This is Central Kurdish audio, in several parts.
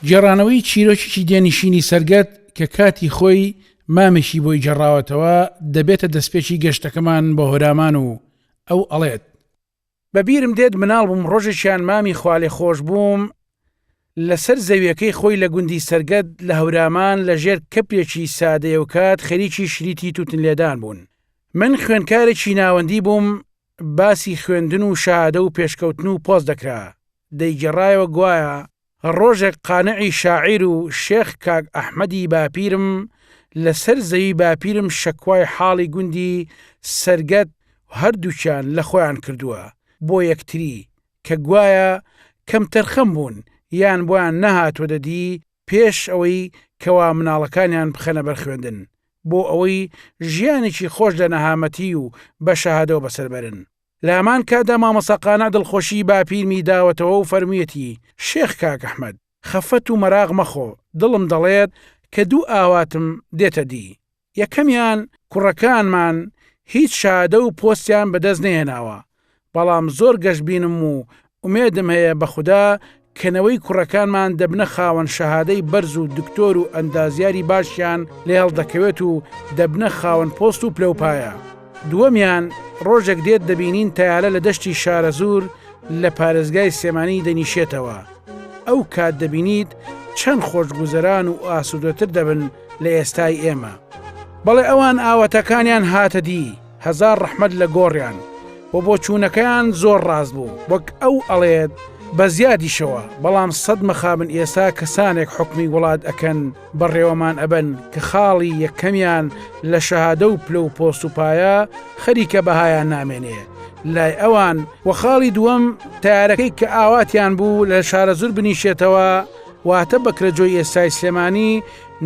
گێڕانەوەی چیرۆکێکی دێنشینی سەرگەت کە کاتی خۆی مامێکی بۆی گێڕاوەتەوە دەبێتە دەستپێکی گەشتەکەمان بۆ هەورامان و ئەو ئەڵێت. بە بیرم دێت مناڵ بووم ڕۆژێکیان مامی خوالێخۆشبووم لەسەر زەویەکەی خۆی لە گوندی سەرگەت لە هەورامان لە ژێر کەپرێکی سادەیەوکات خەریکی شریتی توتن لێدان بوون. من خوێندکارێکی ناوەندی بووم باسی خوێندن و شەهادە و پێشکەوتن و پۆست دەکرا، دەیگێڕایەوە گوایە ڕۆژێک قانعی شاعیر و شێخ کاک ئەحمەدی باپیرم لە سەر زەوی باپیرم شەکوای حاڵی گوندی سەرگەت هەردووکیان لە خۆیان کردووە بۆ یەکتری کە گوایە کەمتەرخەم بوون یان بۆیان نەهاتووەتە دی پێش ئەوەی کەوا مناڵەکانیان بخەنە بەر خوێندن بۆ ئەوەی ژیانێکی خۆش لە نەهامەتی و بە شەهادەوە بەسەر بەرن. لە هەمان کاتدا مامۆستا قانع دڵخۆشیی باپیرمی داوەتەوە و فەرموویەتی، شێخ کاک ئەحمەد، خەفەت و مەراق مەخۆ، دڵم دەڵێت کە دوو ئاواتم دێتە دی. یەکەمیان کوڕەکانمان هیچ شەهادە و پۆستیان بەدەست نەهێناوە، بەڵام زۆر گەشبینم و ئومێدم هەیە بە خودا کە نەوەی کوڕەکانمان دەبنە خاوەن شەهادەی بەرز و دکتۆر و ئەندازیاری باشیان لێ هەڵدەکەوێت و دەبنە خاوەن پۆست و پلەوپایە. دووەمیان ڕۆژێک دێت دەبینین تەیارە لە دەشتی شارەزوور لە پارێزگای سلێمانی دەنیشێتەوە، ئەو کات دەبینیت چەند خۆشگوزەران و ئاسوودەتر دەبن لە ئێستای ئێمە. بەڵێ ئەوان ئاواتەکانیان هاتە دی، هەزار ڕەحمەت لە گۆڕیان و بۆچوونەکەیان زۆر ڕاست بوو، وەک ئەو ئەڵێت بە زیادیشەوە، بەڵام سەد مەخابن ئێستا کەسانێک حوکمی وڵات ئەکەن بەڕێوەمان ئەبەن کە خاڵی یەکەمیان لە شەهادە و پلە و پۆست و پایە خەریکە بەهایان نامێنێ لای ئەوان و خاڵی دووەم تەیارەکەی کە ئاواتیان بوو لە شارەزوور بنیشێتەوە واتە بەکرەجۆی ئێستای سلێمانی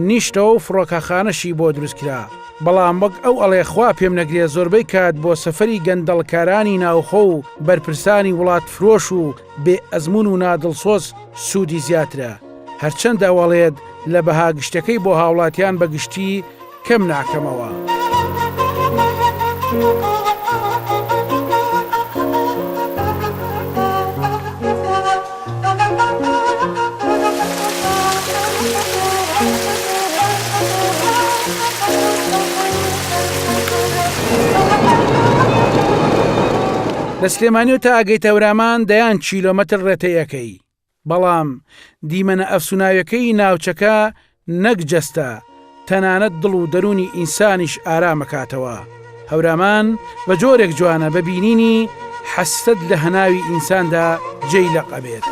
نیشتەوە و فڕۆکەخانەشی بۆ دروست کرا، بەڵام وەک ئەو ئەڵێ خوا پێم نەگرێ زۆربەی کات بۆ سەفەری گەندەڵکارانی ناوخۆ و بەرپرسانی وڵات فرۆش و بێ ئەزموون و نادڵسۆز سوودی زیاترە، هەرچەندە ئەو ئەڵێت لە بەها گشتەکەی بۆ هاوڵاتیان بە گشتی کەم ناکەمەوە. لە سلێمانی و تا ئەگەیتە هەورامان دەیان کیلۆمەتر ڕێتەی ئەکەی بەڵام دیمەنە ئەفسوناویەکەی ناوچەکە نەک جەستە، تەنانەت دڵ و دەروونی ئینسانیش ئارامەکاتەوە. هەورامان بە جۆرێک جوانە بە بینینی حەسرەت لە هەناوی ئینساندا جێی لەق ئەبێت.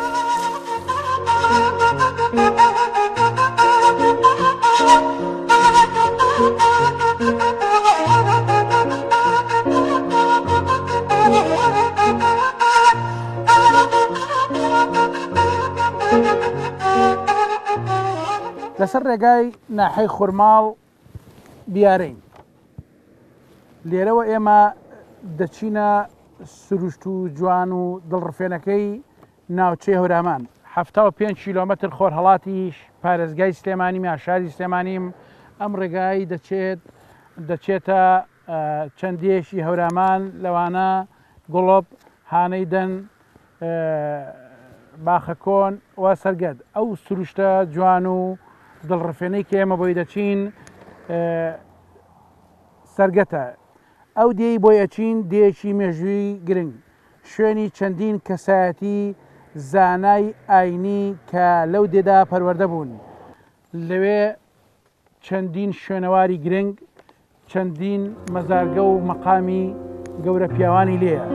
لەسەر ڕێگای ناحەی خورماڵ بیارەین لێرەوە ئێمە دەچینە سروشت و جوان و دڵڕفێنەکەی ناوچەی هەورامان 75 کیلۆمەتر خۆرهەڵاتیش پارێزگای سلێمانی یا شاری سلێمانیم ئەم ڕێگای دەچێت دەچێتە چەند دێیەکی هەورامان لەوانە گوڵپ، هانەی دەن، باخەکۆن و سەرگەد. ئەو سروشتە جوان و دڵڕفێنەی کە ئێمە بۆی دەچین سەرگەتە. ئەو دێی بۆی ئەچین دێیەکی مێژووی گرنگ، شوێنی چەندین کەسایەتی زانای ئاینی کە لەو دێدا پەروەردە بوون. لەوێ چەندین شوێنەواری گرنگ، چەندین مەزارگە و مەقامی گەورە پیاوانی لێیە.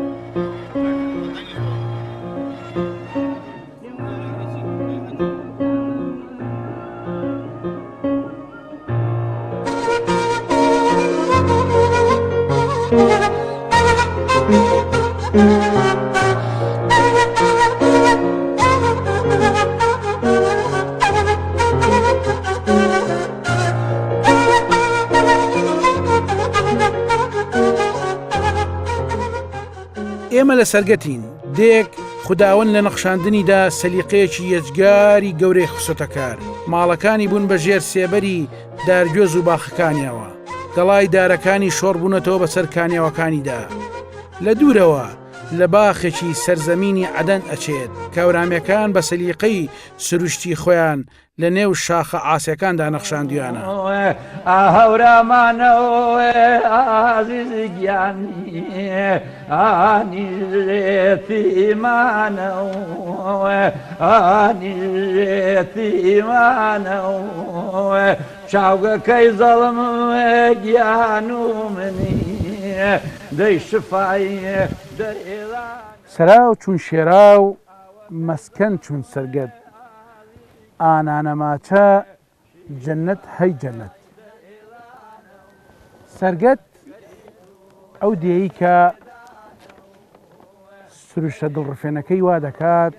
ئێمە لە سەرگەتین دێک خوداوەند لە نەخشاندنیدا سەلیقەیەکی یەجگاری گەورەی خستۆتە کار ماڵەکانی بوون بە ژێر سێبەری دارگوێز و باخەکانیەوە گەڵای دارەکانی شۆڕبوونەتەوە بەسەر کانیاوەکانیدا لە دوورەوە. لە باخێکی سەرزەمینی عەدەن ئەچێت کە هەورامیەکان بە سەلیقەی سروشتی خۆیان لە نێو شاخە عاسیەکاندا نەخشاندویانە. چاوگەکەی زەڵم گیان و منی دەی شفای دەرێڵان. سەراو چون شێراو مەسکەن چون سەرگەد ئانانەماچە جەنەت هەی جەنەت. سەرگەد ئەو دێیەی کە سروشتە دڵڕفێنەکەی وا دەکات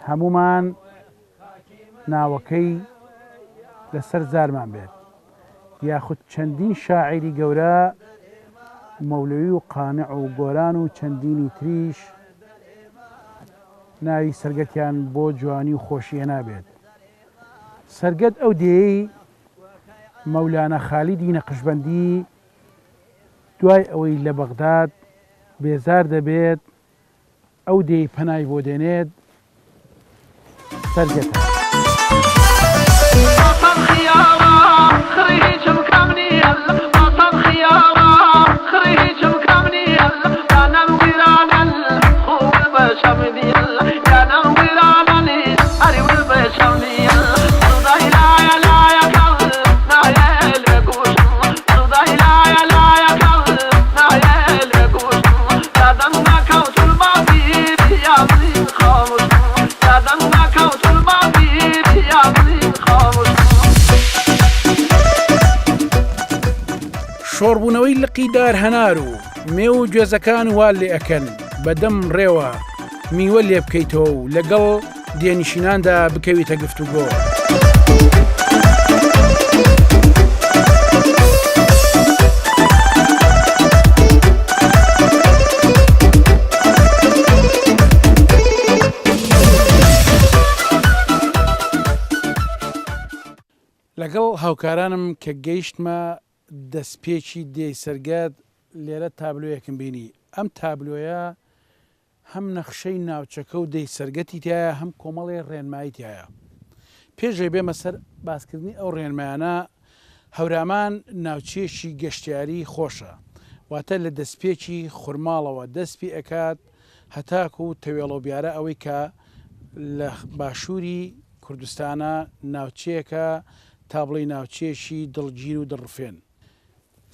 هەموومان ناوەکەی لەسەر زارمان بێت یاخود چەندین شاعیری گەورە مەولەوی و قانع و گۆران و چەندینی تریش ناوی سەرگەتیان بۆ جوانی و خۆشی هێنابێت. سەرگەت ئەو دێیەی مەولانا خالیدی نەقشبەندی دوای ئەوەی لە بەغداد بێزار دەبێت ئەو دێی پەنای بۆ دێنێت سەرگەتە. شۆڕبوونەوەی لقی دار هەنار و مێو و گوێزەکان وا لێ ئەکەن بە دەم ڕێوە میوە لێ بکەیتەوە و لەگەڵ دێنشیناندا بکەویتە گفتوگۆ. لەگەڵ هاوکارانم کە گەیشتمە دەستپێکی دێی سەرگەد لێرە تابلۆیەکم بینی ئەم تابلۆیە هەم نەخشەی ناوچەکە و دێی سەرگەتی تیایە هەم کۆمەڵێ ڕێنمایی تیایە. پێش ئەوەی بێمە سەر باسکردنی ئەو ڕێنمایانە، هەورامان ناوچەیەکی گەشتیاری خۆشە، واتە لە دەستپێکی خورماڵەوە دەست پێ ئەکات هەتاکوو تەوێڵەوبیارە ئەوەی کە لە باشووری کوردستانە ناوچەیەکە تا بڵێی ناوچەیەکی دڵگیر و دڵڕفێن.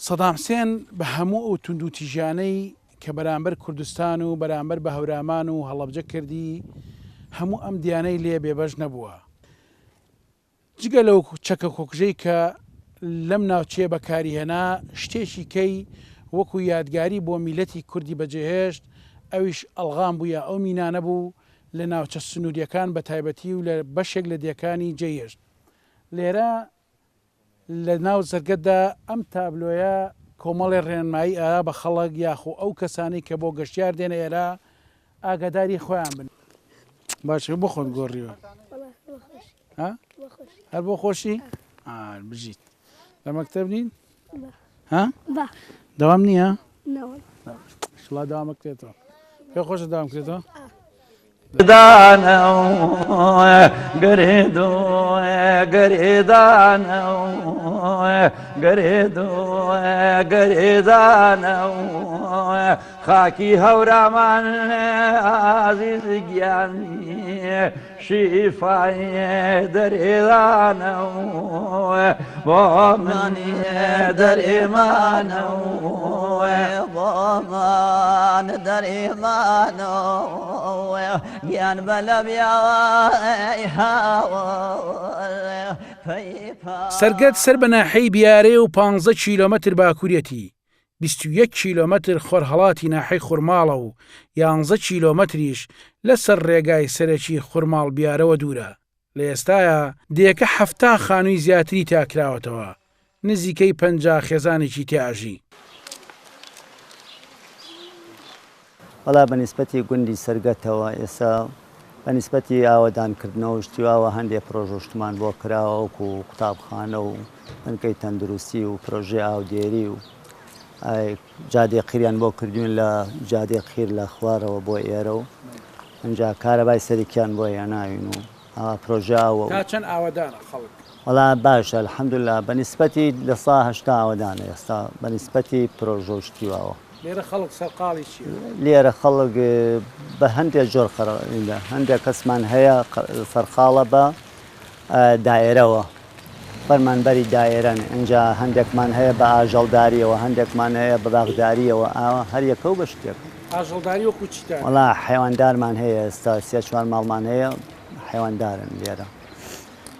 سەدام حسێن بە هەموو ئەو توندوتیژیانەی کە بەرامبەر کوردستان و بەرامبەر بە هەورامان و هەڵەبجە کردی، هەموو ئەم دیانەی لێ بێبەش نەبووە. جگە لەو چەکە کۆکژەی کە لەم ناوچەیە بەکاری هێنا، شتێکی کەی وەکو یادگاری بۆ میللەتی کوردی بەجێهێشت، ئەویش ئەڵغام بوو یا ئەو مینانە بوو لە ناوچە سنوورییەکان بەتایبەتی و لە بەشێک لە دێکانی جێیهێشت. لێرە لە ناو زەرگەتدا ئەم تابلۆیە کۆمەڵێ ڕێنمایی ئەیا بە خەڵک یاخۆ ئەو کەسانەی کە بۆ گەشتیار دێنە ئێرە ئاگاداری خۆیان بن. باشە بۆ خۆت گۆڕیوە؟ ها؟ هەر بۆ خۆشی؟ بژیت. لە مەکتەب نین؟ ها؟ دەوام نییە؟ شڵا دەوام بکرێتەوە. پێ خۆشە دەوام بکرێتەوە؟ خاکی هەورامان ئازیز گیانی شیفای دەرێدانە بۆ منی دەرێمانە بۆمان دەرێمانە گیان بەلەبیاوای هاوار سەرگەد سەر بە ناحیەی بیارەیە و پانزە کیلۆمەتر باکوریەتی، 21 کیلۆمەتر خۆرهەڵاتی ناحیەی خورماڵە و یانزە کیلۆمەتریش لە سەر ڕێگای سەرەکی خورماڵ بیارەوە دوورە. لە ئێستایا دێکە 70 خانووی زیاتری تیا کراوەتەوە، نزیکەی 50 خێزانێکی تیا ئەژی. وەڵا بە نیسبەتی گوندی سەرگەتەوە ئێستا بە نیسبەتی ئاوەدان کردنەوە و شتی واوە هەندێ پرۆژە و شتمان بۆ کراوە وەکوو قوتابخانە و بنکەی تەندروستی و پرۆژەی ئاودێری و. جادەی قیریان بۆ کردوین لە جادەی قیر لە خوارەوە بۆ ئێرە و ئینجا کارەبای سەرەکیان بۆ هێناوین و ئاوا پرۆژە ئاوە تا چەند ئاوەدانە خەڵک؟ وەڵا باشە الحمدللە بە نیسبەتی 80% ئاوەدانە ئێستا بە نیسبەتی پرۆژە و شتی واوە. لێرە خەڵک سەرقاڵی چییە؟ لێرە خەڵک بە هەندێک جۆر هەندێک کەسمان هەیە سەرقاڵە بە دایرەوە فەرمانبەری دایرەن ئینجا هەندێکمان هەیە بە ئاژەڵداریەوە هەندێکمان هەیە بە باخداریەوە ئاوا هەر یەکە و بە شتێک. ئاژەڵداری وەکو چیتان؟ وەڵا حەیواندارمان هەیە ئێستا سێ چوار ماڵمان هەیە حەیواندارن لێرە.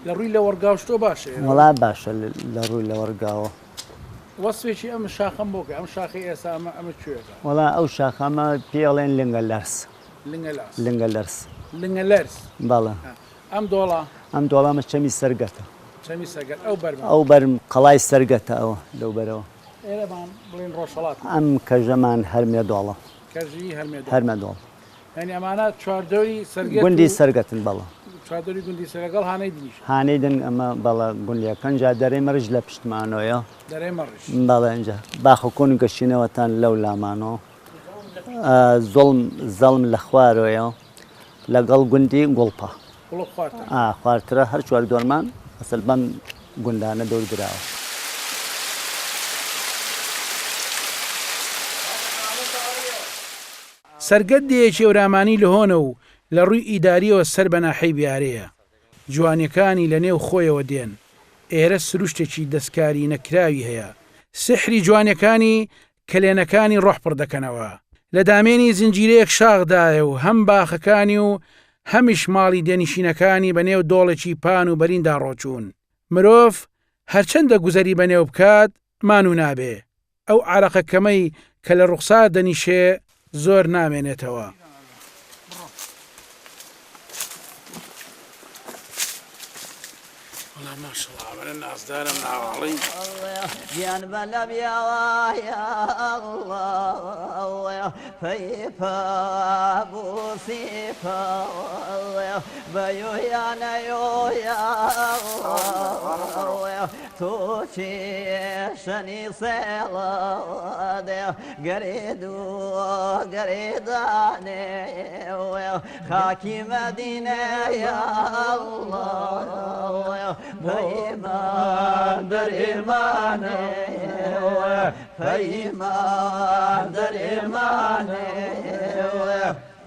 لە ڕووی لەوەڕگا و شتۆ باشە ئێرە؟ وەڵا باشە لە ڕووی لەوەڕگاوە. وەسفێکی ئەم شاخەم بۆ کە ئەم شاخەی ئێستا ئەمە ئەمە کوێکە؟ وەڵا ئەو شاخە ئەمە پێی ئەڵێن لنگە لەرز. لنگە لاس. لنگە لەرز. لنگە لەرز. بەڵێ. ئەم دۆڵە؟ ئەم دۆڵە ئەمە چەمی سەرگەتە. چەمی سەرگەت ئەو بەرمە. ئەو بەرم قەڵای سەرگەتە ئەوە لەو بەرەوە. ئێرەمان بڵێن ڕۆژهەڵات. ئەم کەژەمان هەرمێ دۆڵە. کەژی هەرمێ دۆڵ. هەرمێ دۆڵ. یانی ئەمانە چواردەوری سەرگەت و. گوندی سەرگەتن بەڵێ. چواردەوری گوندی سەر لەگەڵ هانەی دنیش. هانەی دن ئەمە بەڵێ گوندیەکەن جا دەرەی مەڕیش لە پشتمانۆیە. دەرەی مەڕیش. بەڵێ ئینجا باخەکۆن و گەشینەوەتان لەو لامانۆ. زوڵم زەڵم لە خوارۆیە لەگەڵ گوندی گوڵپە. گوڵپ خوارترە. ئا خوارترە هەر چوار دۆرمان ئەسەل بەم گوندانە دەور دراوە. سەرگەت دێیەکی هەورامانی لهۆنە و لە ڕووی ئیدارییەوە سەر بە ناحیەی بیارەیە. جوانیەکانی لە نێو خۆیەوە دێن. ئێرە سروشتێکی دەستکاری نەکراوی هەیە. سیحری جوانیەکانی کەلێنەکانی ڕۆح پڕ دەکەنەوە. لە دامێنی زنجیرەیەک شاخدایە و هەم باخەکانی و هەمیش ماڵی دێنشینەکانی بە نێو دۆڵێکی پان و بەریندا ڕۆچوون. مرۆڤ هەرچەندە گوزەری بە نێو بکات مانوو نابێ. ئەو عارەقە کەمەی کە لە ڕوخسار دەنیشێ زۆر نامێنێتەوە.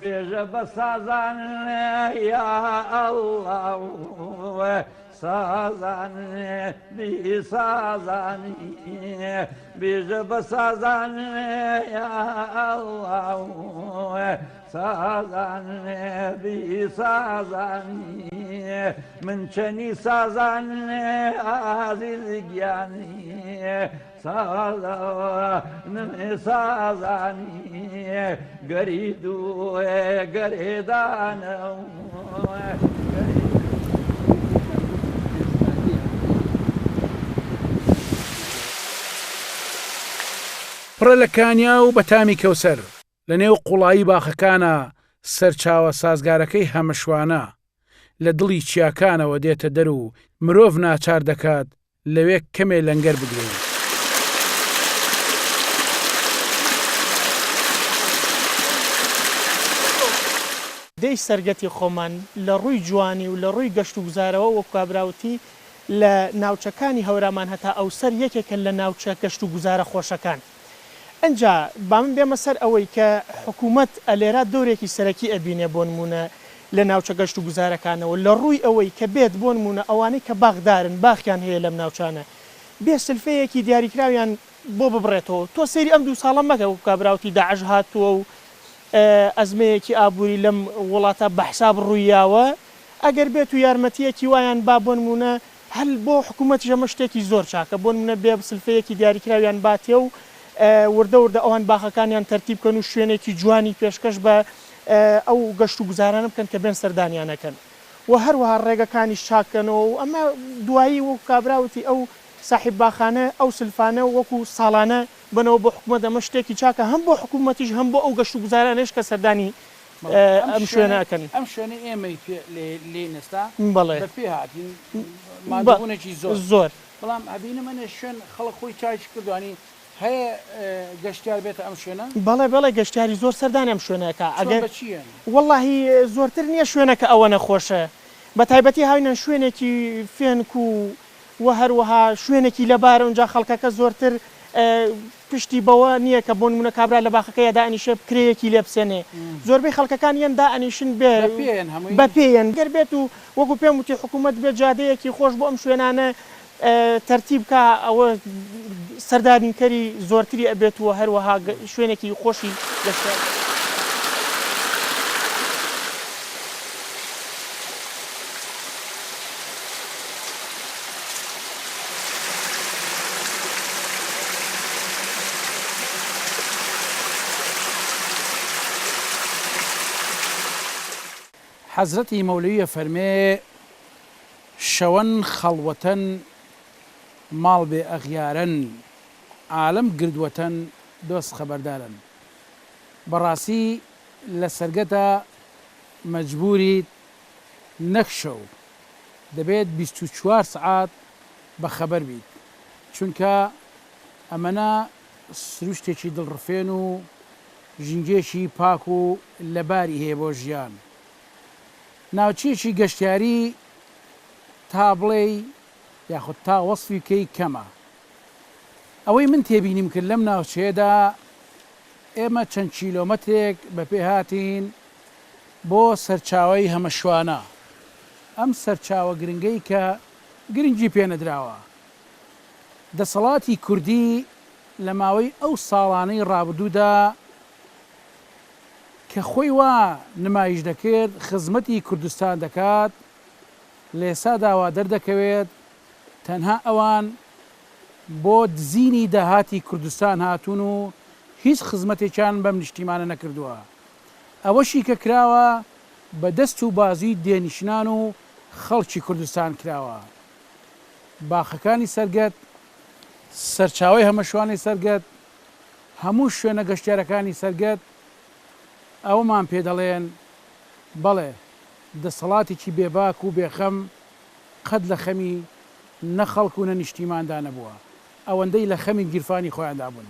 بێژە بە سازان یا ئەڵڵا سازان بی سازان بێژە بە سازان یا ئەڵڵا سازان بی سازان من چەنی سازان ئازیز گیانی سازانم سازانی گەریدوو گەرێدانم. پڕە لە کانیاو بە تامی کەوسەر، لە نێو قوڵایی باخەکانا سەرچاوە سازگارەکەی هەمەشوانە لە دڵی چیاکانەوە دێتە دەر و مرۆڤ ناچار دەکات لەوێ کەمێ لەنگەر بگرین. دێی سەرگەتی خۆمان لە ڕووی جوانی و لە ڕووی گەشت و گوزارەوە وەک کابرا وتی لە ناوچەکانی هەورامان هەتا ئەوسەر یەکێکە لە ناوچە گەشت و گوزارە خۆشەکان. ئنجا با من بێمە سەر ئەوەی کە حکوومەت ئەلێرا دەورێکی سەرەکی ئەبینێ بۆ نموونە لە ناوچە گەشت و گوزارەکانەوە لە ڕووی ئەوەی کە بێت بۆ نموونە ئەوانەی کە باخدارن باخیان هەیە لەم ناوچانە بێ سلفەیەکی دیاریکراویان بۆ ببڕێتەوە تۆ سەیری ئەم دوو ساڵە مەکە وەکو کابرا وتی داعش هاتووە و ئەزمەیەکی ئابووری لەم وڵاتە بە حساب ڕووی یاوە ئەگەر بێت و یارمەتییەکی وایان با بۆ نموونە هەر بۆ حکوومەتیش ئەمە شتێکی زۆر چاکە، بۆ نموونە بێ سلفەیەکی دیاریکراویان باتێ و وردە وردە ئەوان باخەکانیان تەرتیب بکەن و شوێنێکی جوانی پێشکەش بە ئەو گەشت و گوزارانە بکەن کە بێن سەردانیان ئەکەن و هەروەها ڕێگەکانیش چاک کەنەوە و ئەمە دوایی وەکو کابرا وتی ئەو ساحیب باخانە ئەو سلفانە وەکو ساڵانە بەنەوە بۆ حکوومەت ئەمە شتێکی چاکە هەم بۆ حکوومەتیش هەم بۆ ئەو گەشت و گوزارانەیش کە سەردانی ئەم شوێنە ئەکەن. ئەم شوێنەی ئێمەی پێ لێین ئێستا بەڵێ. بە پێ هاتین ماندووبوونێکی زۆر. زۆر. بەڵام ئەبینم ئەنێ شوێن خەڵک خۆی چاکی کردووە یانی. هەیە گەشتیار بێتە ئەم شوێنە؟ بەڵێ بەڵێ گەشتیاری زۆر سەردانی ئەم شوێنە ئەکا چۆن ئەگەر بە چی یەن؟ وەڵاهی زۆرتر نیە شوێنەکە ئەوەنە خۆشە بە تایبەتی هاوینان شوێنێکی فێنک و وە هەروەها شوێنێکی لەبارە ئونجا خەڵکەکە زۆرتر پشتی بەوە نیە کە بۆ نمونە کابرا لە باخەکەیا دائەنیشێ کرێیەکی لێ بسێنێ زۆربەی خەڵکەکان یەن دائەنیشن بێ بە پێ یەن هەمووی؟ بە پێ یەن گەر بێت و وەکو پێم وتی حکومەت بێت جادەیەکی خۆش بۆ ئەم شوێنانە تەرتیب کا ئەوە سەردانیکەری زۆرتری ئەبێت و هەروەها شوێنێکی خۆشی گەشتیاری. حەزرەتی مەولەوی ئەفەرمێ، شەوەن خەڵوەتەن ماڵ بێ ئەغیارەن عالەم گردوەتەن دۆست خەبەردارەن بەڕاستی لە سەرگەتە مەجبوریت نەک شەو دەبێت 24 سەعات بە خەبەر بیت چونکە ئەمەنە سروشتێکی دڵڕفێن و ژینگەیەکی پاک و لەباری هەیە بۆ ژیان. ناوچەیەکی گەشتیاری تا بڵێی یاخود تا وەسفی بکەی کەمە. ئەوەی من تێبینیم کرد لەم ناوچەیەدا ئێمە چەند کیلۆمەترێک بە پێ هاتین بۆ سەرچاوەی هەمەشوانە، ئەم سەرچاوە گرنگەی کە گرنگی پێ نەدراوە. دەسەڵاتی کوردی لە ماوەی ئەو ساڵانەی ڕابردوودا کە خۆی وا نمایش دەکرد خزمەتی کوردستان دەکات، لە ئێستادا وا دەردەکەوێت تەنها ئەوان بۆ دزینی داهاتی کوردستان هاتوون و هیچ خزمەتێکیان بەم نیشتیمانە نەکردووە. ئەوەشی کە کراوە بە دەست و بازووی دێنیشنان و خەڵکی کوردستان کراوە. باخەکانی سەرگەت، سەرچاوەی هەمەشوانەی سەرگەت، هەموو شوێنە گەشتیارەکانی سەرگەت ئەوەمان پێ دەڵێن، بەڵێ دەسەڵاتێکی بێباک و بێخەم قەت لە خەمی نە خەڵک و نە نیشتیماندا نەبووە، ئەوەندەی لە خەمی گیرفانی خۆیاندا بوون.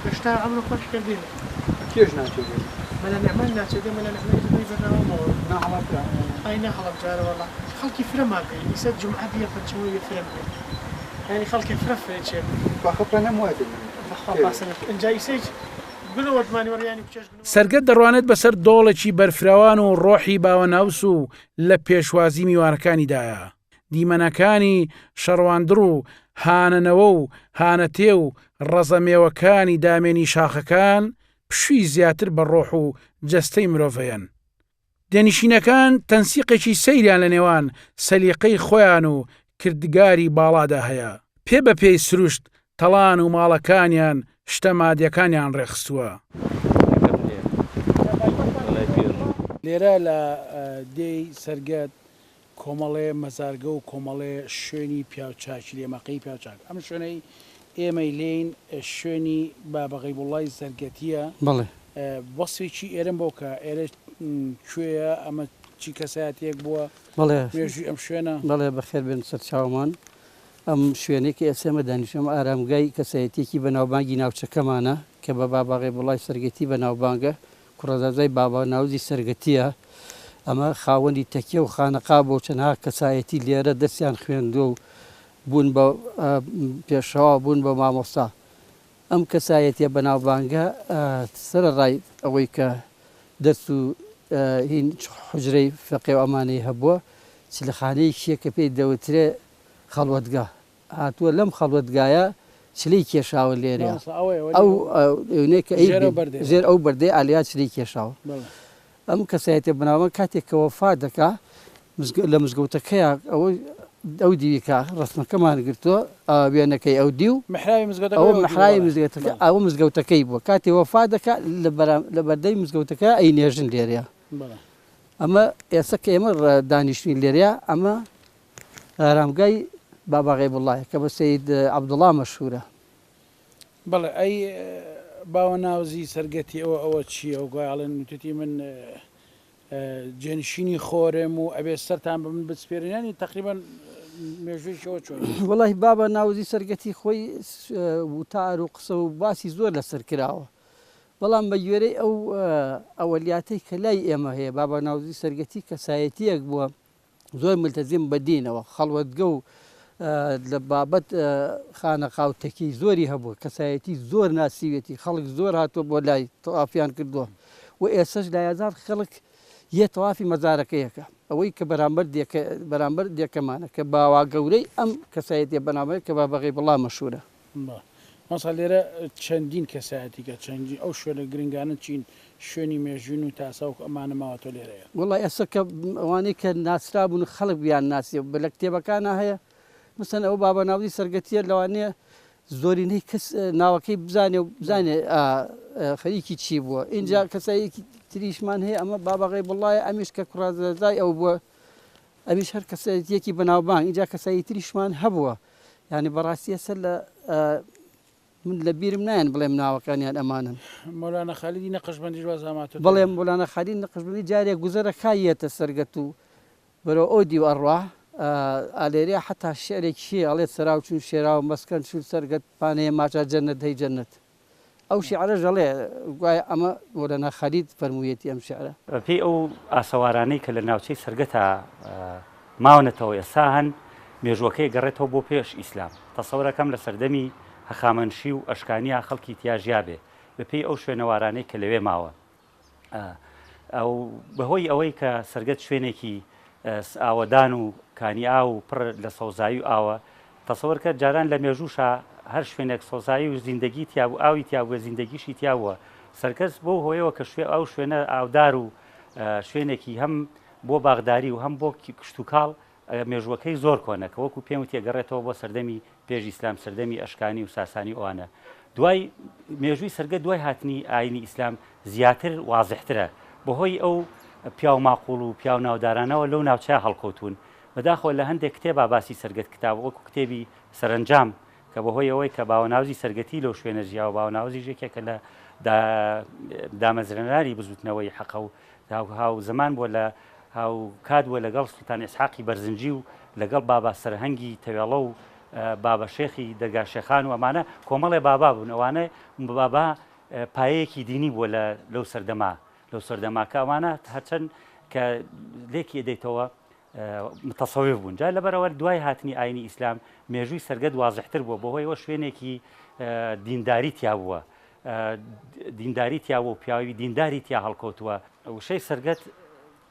هێشتا ئەمڕۆ خۆش کردین. کێش ناچێ دێ؟ مەلا نعمان ناچێ دێ مەلا نعمان دوبەی بەرنامەمەوە. نا هەڵەبجە. ئای نا هەڵەبجارە وەڵا خەڵکی فرە مابێ ئیسە جومعە بیە پەنجشەممە بیە فرە بێ یانی خەڵکێ فرە فرە چێ. باخە پەنەم وای دێ من. بەخوا پاسە نەکرد ئینجا ئیسەیچ گلۆ وەدمانی وەڕیانی بچێش گلۆ. سەرگەت دەڕوانێت بەسەر دۆڵێکی بەرفراوان و ڕۆحی باوەناوس و لە پێشوازی میوانەکانیدایە. دیمەنەکانی شەڕواندڕ و هانەنەوە و هانەتێ و ڕەزە مێوەکانی دامێنی شاخەکان پشووی زیاتر بە ڕۆح و جەستەی مرۆڤ ئەیەن. دێنشینەکان تەنسیقێکی سەیریان لە نێوان سەلیقەی خۆیان و کردگاری باڵادا هەیە. پێ بە پێی سروشت تەڵان و ماڵەکانیان شتە مادیەکانیان ڕێکخستووە. لێرە لە دێی سەرگەت کۆمەڵێ مەزارگە و کۆمەڵێ شوێنی پیاوچاکی لێ مەقێی پیاوچاک ئەم شوێنەی ئێمەی لێین شوێنی بابە غەیبوڵڵای زەرگەتییە بەڵێ. وەسفێکی ئێرەم بۆ بکە ئێرە کوێیە ئەمە چی کەسایەتییەک بووە بەڵێ مێژووی ئەم شوێنە؟ بەڵێ بەخێر بێن سەرچاومان ئەم شوێنەی کە ئێستا ئێمە دانیشتوین ئەم ئارامگای کەسایەتییەکی بەناوبانگی ناوچەکەمانە کە بە بابا غەیبوڵڵای سەرگەتی بەناوبانگە کوڕەزازای بابا ناوزی سەرگەتییە، ئەمە خاوەنی تەکیە و خانەقا بووە و چەندها کەسایەتی لێرە دەرسیان خوێندووە و بوون بە پێشەوا و بوون بە مامۆستا. ئەم کەسایەتییە بەناوبانگە سەرەڕای ئەوەی کە دەرس و هین حوجرەی فەقێ و ئەمانەی هەبووە، چلەخانەیەکی هەیە کە پێی دەوترێ خەڵوەتگا. هاتووە لەم خەڵوەتگایە چلەی کێشاوە لێرەیە ئەو ژێر ئەو بەردەی ئالیا چلەی کێشاوە ئەم کەسایەتە بناوە کاتێک کە وەفا دەکا لە مزگەوتەکەیا ئەوە ئەو دیوی کە ڕەسمەکەمان گرتووە وێنەکەی ئەو دیو محراوی مزگەوتەکە ئەوە محراوی مزگەوتەکە ئەوە مزگەوتەکەی بووە کاتێ وەفا دەکا لە بەردەی مزگەوتەکە ئەی نێژن لێرەیە ئەمە ئێستا کە ئێمە دانیشتوین لێرەیە ئەمە ئارامگای بابا غەیبوڵڵایە کە بە سەید عەبدوڵڵا مەشهوورە. بەڵێ ئەی باوە ناوزی سەرگەتی ئەوە ئەوە چییە گوایە ئەڵێن وتوتی من جێنشینی خۆرم و ئەبێ سەرتان بە من بسپێرن یانی تەقریبەن مێژوویەکی ئەوە چۆن؟ وەڵاهی بابە ناوزی سەرگەتی خۆی وتار و قسە و باسی زۆر لەسەر کراوە بەڵام بە گوێرەی ئەو ئەوەلیاتەی کە لای ئێمە هەیە بابا ناوزی سەرگەتی کەسایەتییەک بووە زۆر ملتەزیم بە دینەوە، خەڵوەتگە و لە بابەت خانەقا و تەکیەی زۆری هەبووە، کەسایەتی زۆر ناسیویەتی، خەڵک زۆر هاتووە بۆ لای، تەوافیان کردووە و ئێستەش لایەزار خەڵک یە تەوافی مەزارەکەی ئەکا، ئەوەی کە بەرامبەر دێکە بەرامبەر دێکەمانە کە باواگەورەی ئەم کەسایەتیە بەناوبانگە کە بە غەیبوڵڵا مەشهوورە. بەڵێ مامۆستا لێرە چەندین کەسایەتی کە چەندین ئەو شوێنە گرنگانە چین شوێنی مێژووین و تاساوک ئەمانە ماوەتەوە لێرەیە. وەڵا ئێستا کە ئەوانەی کە ناسرابوون و خەڵک بیان ناسیە بە لە کتێبەکانا هەیە مەسەن ئەوە بابا ناودی سەرگەتیە لەوانەیە زۆرینەی کەس ناوەکەی بزانێ و بزانێ خەریکی چی بووە ئینجا کەسایەکی تریشمان هەیە ئەمە بابا غەیبوڵڵایە ئەمیش کە کوڕازای ئەو بووە ئەمیش هەر کەسایەتیەکی بەناوبانگ ئینجا کەسایی تریشمان هەبووە یانی بەڕاستی ئێستا لە من لە بیرم نایەن بڵێم ناوەکانیان ئەمانەن. مۆلانا خالیدی نەقشبەندیش واز هاماتۆتە. بەڵێ مۆلانا خالید نەقشبەندی جارێک گوزەرە کا یەتە سەرگەت و بەرەو ئەو دیو ئەڕوا ئالێرەیا حەتا شیعرێکیش هەیە ئەڵێت سەراو چون شێراوە مەسکەن چون سەرگەت پانەیە ماچا جەنەت هەی جەنەت. ئەو شیعرەش ئەڵێ گوایە ئەمە مۆلانا خالید فەرموویەتی ئەم شیعرە. بەپێی ئەو ئاسەوارانەی کە لە ناوچەی سەرگەتا ماونەتەوە ئێستا هەن، مێژووەکەی ئەگەڕێتەوە بۆ پێش ئیسلام. تەسەورەکەم لە سەردەمی هەخامەنشی و ئەشکانیا خەڵکی تیا ژیابێ، بەپێی ئەو شوێنەوارانەی کە لەوێ ماوە. ئەو بەهۆی ئەوەی کە سەرگەت شوێنێکی ئاوەدان و کانی ئاو و پڕ لە سەوزایی و ئاوە، تەسەوەر کە جاران لە مێژووشا هەر شوێنێک سەوزایی و زیندەگی تیا بوو ئاوی تیا بووە زیندەگیشی تیا بووە. سەرکەس بەو هۆیەوە کە شوێ ئەو شوێنە ئاودار و شوێنێکی هەم بۆ باغداری و هەم بۆ کشتوکاڵ مێژووەکەی زۆر کۆنە کە وەکو پێم وتی ئەگەڕێتەوە بۆ سەردەمی پێش ئیسلام سەردەمی ئەشکانی و ساسانی و ئەوانە دوای مێژووی سەرگە دوای هاتنی ئاینی ئیسلام زیاتر وازحترە بەهۆی ئەو پیاو ماقوڵ و پیاو ناودارانەوە لەو ناوچەیە هەڵکەوتوون بەداخەوە لە هەندێک کتێبا باسی سەرگەت کتاب وەکو کتێبی سەرەنجام کە بەهۆی ئەوەی کە باوەناوزی سەرگەتی لەو شوێنە ژیاوە باوەناوزیش یەکێکە لە دامەزرێنەرانی بزوتنەوەی حەقە و هاو زەمان بووە لە هاو کات بووە لەگەڵ سوڵتان ئیسحاقی بەرزنجی و لەگەڵ بابا سەرهەنگی تەوێڵە و بابا شێخی دەرگا شێخان و ئەمانە کۆمەڵێ بابا بوون ئەوانە بابا پایەیەکی دینی بووە لە لەو سەردەما لەو سەردەما کە ئەوانە هەرچەند کە لێکی ئەدەیتەوە متەسەوف بوون جا لەبەرئەوە دوای هاتنی ئاینی ئیسلام مێژووی سەرگەت وازحتر بووە بەهۆیەوە شوێنێکی دینداری تیا بووە دینداری تیا بوو پیاوی دینداری تیا هەڵکەوتووە وشەی سەرگەت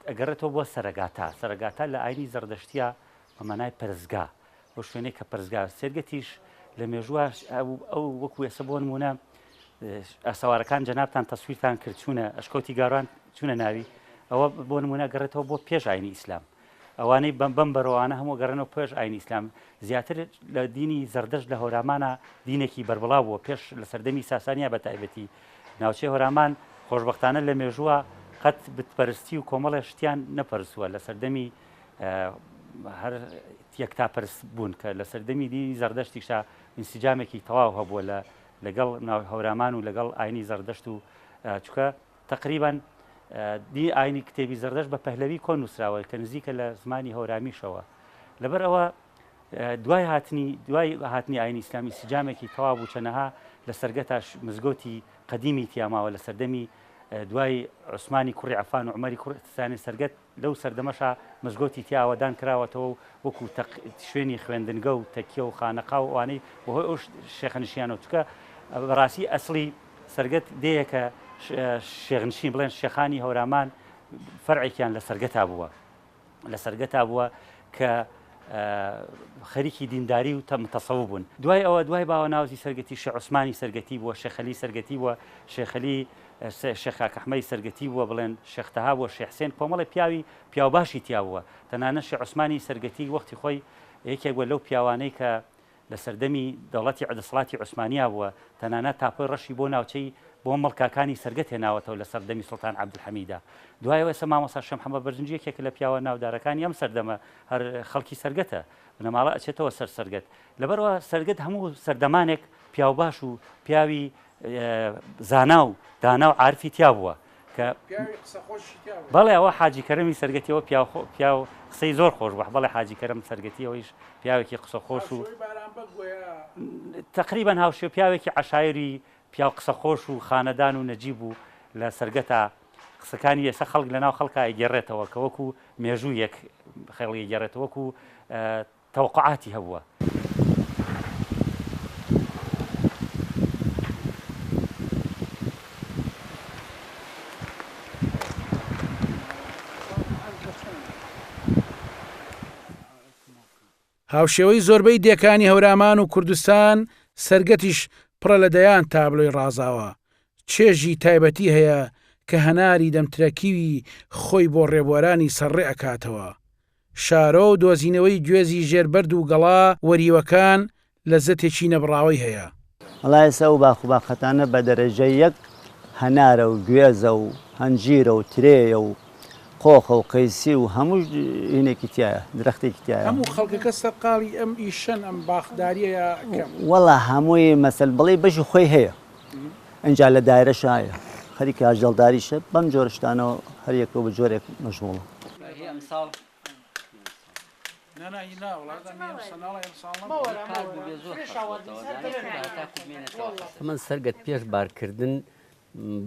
ئەگەڕێتەوە بۆ سەرەگاتا سەرەگاتا لە ئاینی زەردەشتیا بە مانای پەرستگا ئەو شوێنەی کە پەرستگا سێرگەتیش لە مێژووە ئەو وەکو ئێستا بۆ نمونە ئاسەوارەکان جەنابتان تەسویرتان کرد چوونە ئەشکەوتی گاڕان چوونە ناوی ئەوە بۆ نمونە گەڕێتەوە بۆ پێش ئاینی ئیسلام ئەوانەی بەم بەم بەرەوانە هەموو گەڕێنەوە پێش ئاینی ئیسلام زیاتر لە دینی زەردەشت لە هەورامانە دینێکی بەربڵاو بووە پێش لە سەردەمی ساسانیا بە تایبەتی ناوچەی هەورامان خۆشبەختانە لە مێژووە قەت بتپەرستی و کۆمەڵێ شتیان نەپەرستووە لە سەردەمی هەر یەکتاپەرست بوون کە لە سەردەمی دینی زەردەشتیشا ئینسجامێکی تەواو هەبووە لە لەگەڵ هەورامان و لەگەڵ ئاینی زەردەشت و چکە تقریبا دی ئاینی کتێبی زەردەشت بە پەهلەوی کۆن نووسراوە کە نزیکە لە زمانی هەورامیشەوە لەبەر ئەوە دوای هاتنی دوای هاتنی ئاینی ئیسلامی سجامێکی تەواو بوو چەنەها لە سەرگەتاش مزگەوتی قەدیمی تیاماوە لە سەردەمی دوای عوسمانی کوڕی عەفان و عومەری کوڕی سانی سەرگەت لەو سەردەمەشا مزگەوتی تیا ئاوەدان کراوەتەوە و وەکوو تەق شوێنی خوێندنگە و تەکیە و خانەقا و ئەوانەی بەهۆی ئەو شێخەنشینانەوە چونکە بەڕاستی ئەسڵی سەرگەت دێیەکە شێخنشین بڵێن شێخانی هەورامان فەرعێکیان لە سەرگەتا بووە لە سەرگەتا بووە کە خەریکی دینداری و متەسەوف بوون. دوای ئەوە دوای باوەناوزی سەرگەتی شێخ عوسمانی سەرگەتی بووە، شێخ خەلیل سەرگەتی بووە، شێخ خەلیل شێخ کاک ئەحمەدی سەرگەتی بووە، بڵێن شێخ تەها بووە، شێخ حسێن کۆمەڵێ پیاوی پیاوباشی تیا بووە. تەنانەت شێخ عوسمانی سەرگەتی وەختی خۆی. یەکێک بووە لەو پیاوانەی کە لە سەردەمی دەوڵەتی دەسەڵاتی عوسمانیا بووە، تەنانەت تاپۆی ڕەشی بۆ ناوچەی بۆ مڵکاکانی سەرگەت هێناوەتەوە لە سەردەمی سوڵتان عەبدولحەمیدا. دوای ئەوە ئێستا مامۆستا شێخ محەمەد بەرزنجی یەکێکە لە پیاوە ناودارەکانی ئەم سەردەمە، هەر خەڵکی سەرگەتە، بنەماڵە ئەچێتەوە سەر سەرگەت. لەبەرئەوە سەرگەت هەموو سەردەمانێک پیاوباش و پیاوی زانا و دانا و عارفی تیا بووە کە پیاوی قسە خۆشی تیا بووە. بەڵێ ئەوە حاجی کەرەمی سەرگەتی ئەوە پیاو خۆ پیاو قسەی زۆر خۆش بووە بەڵێ حاجی کەرەم سەرگەتی ئەوەیش پیاوێکی قسە خۆش و هاوشێوەی بارام بەگ بووە یا؟ تەقریبەن هاوشێوە پیاوێکی عەشایری پیاو قسە خۆش و خانەدان و نەجیب بوو لە سەرگەتا قسەکانی ئێستا خەڵک لەناو خەڵکا ئەیگێڕێتەوە کە وەکوو مێژوویەک خەڵک ئەیگێڕێتەوە وەکوو تەوەقوعاتی هەبووە. هاوشێوەی زۆربەی دێکانی هەورامان و کوردستان، سەرگەتیش پڕە لە دەیان تابلۆی ڕازاوە، چێژی تایبەتی هەیە کە هەناری دەمترەکیوی خۆی بۆ ڕێبوارانی سەرڕێ ئەکاتەوە. شارۆ و دۆزینەوەی گوێزی ژێر بەرد و گەڵا وەریوەکان لەزەتێکی نەبڕاوەی هەیە. وەڵا ئێستا ئەو باخ و باخەتانە بە دەرەجە یەک هەنارە و گوێزە و هەنجیرە و ترێیە و قۆخە و قەیسی و هەموو هینێکی تیایە درەختێکی تیایە. هەموو خەڵکەکە سەرقاڵی ئەم ئیشەن ئەم باخداریە یا کەم؟ وەڵا هەمووی مەسەل بڵێی بەشی خۆی هەیە ئینجا لە دایرەشا هەیە خەریکە ئاژەڵداریشە بەم جۆرە شتانەوە هەر یەکەو بە جۆرێک مەشغوڵە. تەمەن سەرگەت پێش بارکردن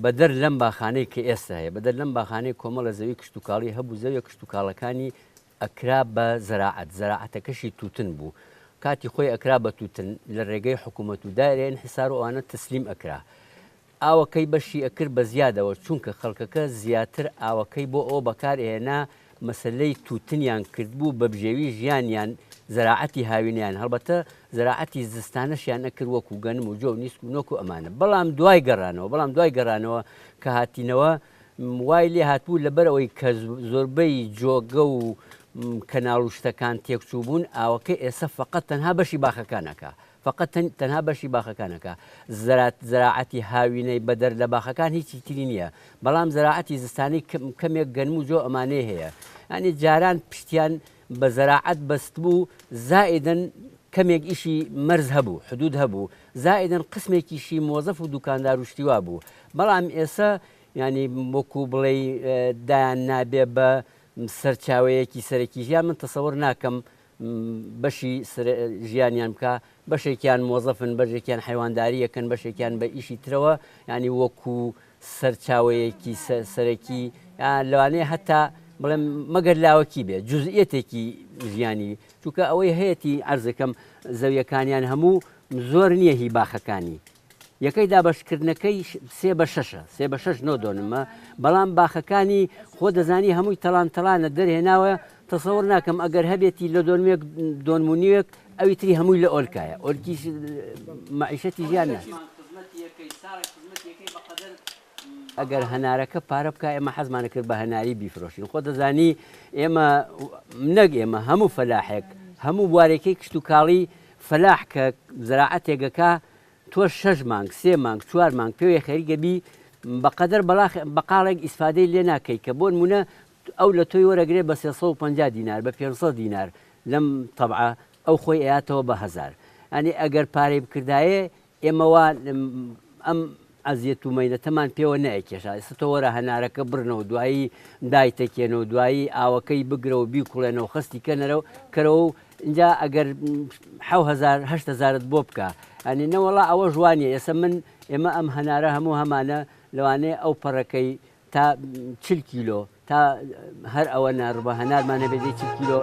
بەدەر لەم باخانەی کە ئێستا هەیە بەدەر لەم باخانەی کۆمەڵە زەوی کشتتوکاڵی هەبوو زەویە کشتتوکاڵەکانی ئەکرا بە زەراعەت زەراعەتەکەشی توتن بوو کاتی خۆی ئەکرا بە توتن لە ڕێگەی حکوومەت و دایرە انحسار و ئەوانە تەسلیم ئەکرا ئاوەکەی بەشی ئەکرد بە زیادەوە چونکە خەڵکەکە زیاتر ئاوەکەی بۆ ئەوە بەکار ئەهێنا مەسەلەی توتنیان کردبوو بە بژێوی ژیانیان زەراعەتی هاوینەیان هەڵبەتە زەراعەتی زستانەشیان ئەکرد وەکو گەنم و جۆ و نیسک و نۆک و ئەمانە بەڵام دوای گەڕانەوە بەڵام دوای گەڕانەوە کە هاتینەوە وای لێ هاتبوو لەبەر ئەوەی کە زۆربەی جۆگە و کەناڵ و شتەکان تێکچوو بوون ئاوەکە ئێستا فقط تەنها بەشی باخەکان ئەکا فقط تەنها بەشی باخەکان ئەکا زەرات زەراعەتی هاوینەی بەدەر لە باخەکان هیچی تری نییە بەڵام زەراعەتی زستانی کەمێک گەنم و جۆ ئەمانەی هەیە ینی جاران پشتیان بە زەراعەت بەستبوو زائیدەن کەمێک ئیشی مەرز هەبوو حدود هەبوو زائیدەن قسمێکیشی مۆزەف و دوکاندار و شتی وا بوو بەڵام ئێسە یانی وەکو بڵێی دایان نابێ بە سەرچاوەیەکی سەرەکی ژیان من تەسەوەر ناکەم بەشی ژیانیان بکا بەشێکیان مۆزەفن بەشێکیان حەیوانداریەکەن بەشێکیان بە ئیشی ترەوە یانی وەکو سەرچاوەیەکی سەرەکی لەوانەیە هەتا بڵێم مەگەر لاوەکی بێ جزئیەتێکی ژیانی چونکە ئەوەی هەیەتی عەرزەکەم زەویەکانیان هەموو زۆر نییە هی باخەکانی یەکەی دابەشکردنەکەی سێ بە شەشە سێ بە شەش نۆ دۆنمە بەڵام باخەکانی خۆ دەزانی هەمووی تەڵان تەڵانە دەرهێناوە تەسەور ناکەم ئەگەر هەبێتی لە دۆنمێک دۆنم و نیوێک ئەوی تری هەمووی لە ئۆلکایە ئۆلکیش مەعیشەتی ژیانە. ئەگەر هەنارەکە پارە بکا ئێمە حەزمانە کرد بە هەناری بیفرۆشین خۆ دەزانی ئێمە نەک ئێمە هەموو فەلاحێک هەموو بوارێکی کشتوکاڵی فەلاح کە زراعەتێگەکە تۆ شەش مانگ سێ مانگ چوار مانگ پێوەی خەریکە بی بەقەدەر بەڵاخ بەقاڵێک ئیسفادەی لێ ناکەی کە بۆ نمونە ئەو لە تۆی وەرەگرێ بە 350 دینار بە 500 دینار لەم تەبعە ئەو خۆی ئەیاتەوە بە هەزار یانی ئەگەر پارەی بکردایێ ئێمە وا ئەم ئەزیەت و مەینەتەمان پێوە نەئەکێشا ئێستا تۆ وەرە هەنارەکە بڕنەوە دوایی دایتەکێنەوە دوایی ئاوەکەی بگرە و بیکوڵێنەوە خەستی کەنەرەوە کەرەوە و اینجا ئەگەر 7000 8000ت بۆ بکە ئەنی نەوەڵا ئەوە ژوانیە ئێستا من ئێمە ئەم هەنارە هەموو هەمانە لەوانەیە ئەو پەڕەکەی تا 40 کیلۆ تا هەر ئەوە نا ڕبە هەنارمان هەبێ دەی 40 کیلۆ.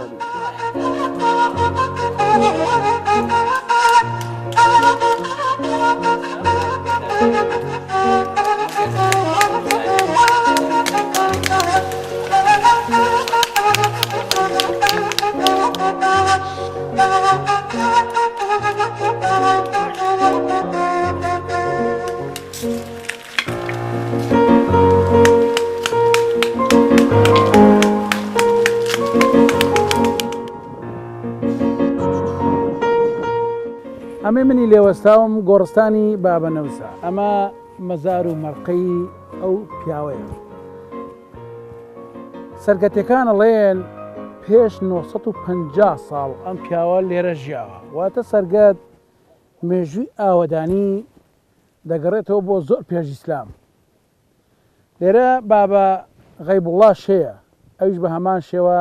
ئەمەی منی لێوەستاوم گۆڕستانی بابە نەوسە. ئەمە مەزار و مەرقەی ئەو پیاوەیە. سەرگەتیەکان ئەڵێن پێش 950 ساڵ ئەم پیاوە لێرە ژیاوە. واتە سەرگەت مێژووی ئاوەدانی دەگەڕێتەوە بۆ زۆر پێش ئیسلام. لێرە بابە غەیبوڵڵاش هەیە، ئەویش بە هەمان شێوە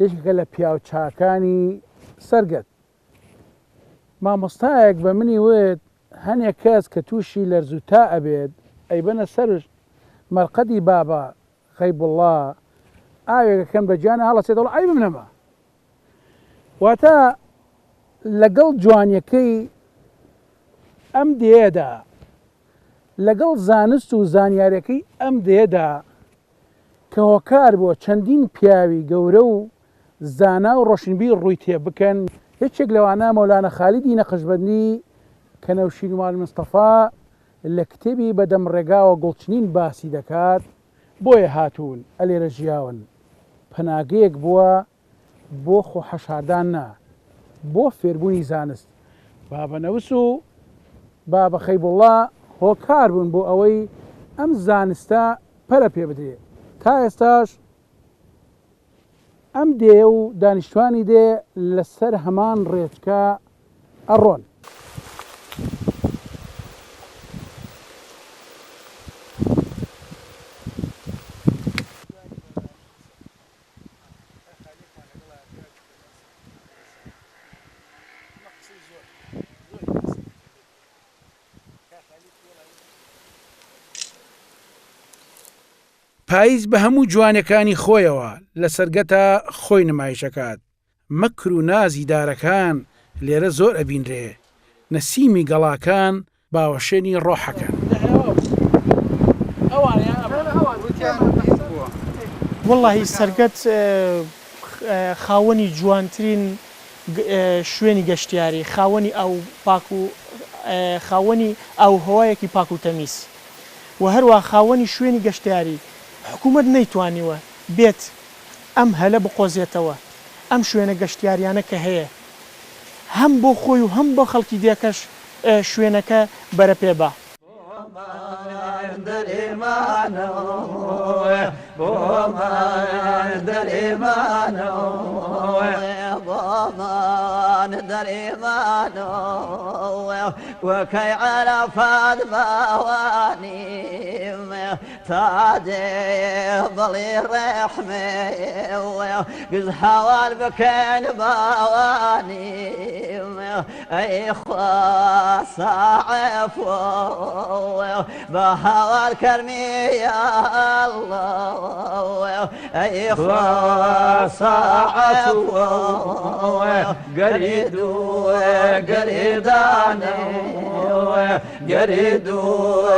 یەکێکە لە پیاو چاکانی سەرگەت. مامۆستایەک بە منی وت هەنێک کەس کە تووشی لەرز و تا ئەبێت ئەیبەنە سەر مەرقەدی بابە غەیبوڵڵا ئاوێک ئەکەن بە گیانا هەڵەسێتەوە عەیبم نەما. واتە لەگەڵ جوانیەکەی ئەم دێیەدا، لەگەڵ زانست و زانیارەکەی ئەم دێیەدا کە هۆکار بووە چەندین پیاوی گەورە و زانا و ڕۆشنبیر ڕووی تێ بکەن، یەکێک لەوانە مەولانا خالیدی نەقشبەندی کە نەوشیروان مستەفا لە کتێبی بەدەم ڕێگاوە گوڵچنین باسی دەکات، بۆیە هاتوون ئەلێرە ژیاون، پەناگەیەک بووە بۆ خۆ حەشاردان نا، بۆ فێربوونی زانست. بابە نەوس و بابە خەیبوڵڵا هۆکار بوون بۆ ئەوەی ئەم زانستە پەرە پێ بدرێ. تا ئێستاش ئەم دێیە و دانیشتوانی دێ لە سەر هەمان ڕێچکە ئەڕۆن. پاییز بە هەموو جوانیەکانی خۆیەوە لە سەرگەتا خۆی نمایش ئەکات. مەکر و نازی دارەکان لێرە زۆر ئەبینرێ. نەسیمی گەڵاکان باوەشێنی ڕۆحەکەن. وەڵاهی سەرگەت خاوەنی جوانترین شوێنی گەشتیاری، خاوەنی ئاو پاک و خاوەنی ئاووهەوایەکی پاک و تەمیز و هەروەها خاوەنی شوێنی گەشتیاری، حکوومەت نەیتوانیوە بێت ئەم هەلە بقۆزێتەوە، ئەم شوێنە گەشتیاریانە کە هەیە هەم بۆ خۆی و هەم بۆ خەڵکی دێکەش شوێنەکە بەرەپێ با. تا دێ بڵی ڕەحمێ گز هاوار بکەن باوانی ئەی خوا ساعف بە هاوار کەرمی یا اللە ئەی خوا ساعف گەری دوو گەریدانە گەری دوو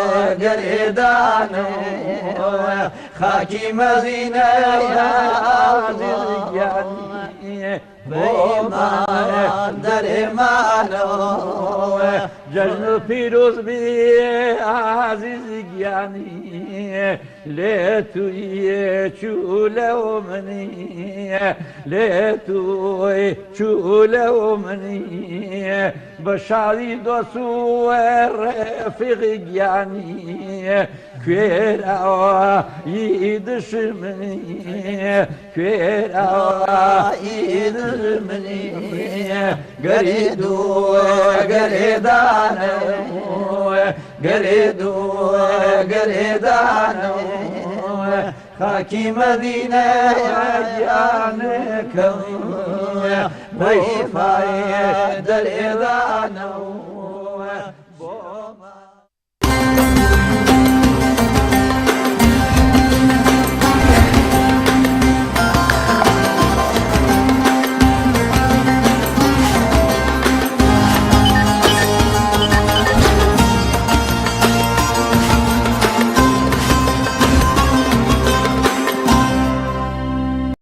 گەریدانە خاکی مەدینە گیانی بۆمان دەرێمانەوە جەژن و پیرۆز بی ئازیزی گیانی لێ توی چوو لەو منی لێ توی چوو لەو منی بە شادی دۆست و ڕەفیقی گیانی کوێراوی دشمنی کوێراوی دشمنی گەری دوو گەرێدانە گەرێ دوو گەرێدانە خاکی مەدینە گیانەکەم بەیفای دەرێدانەوە.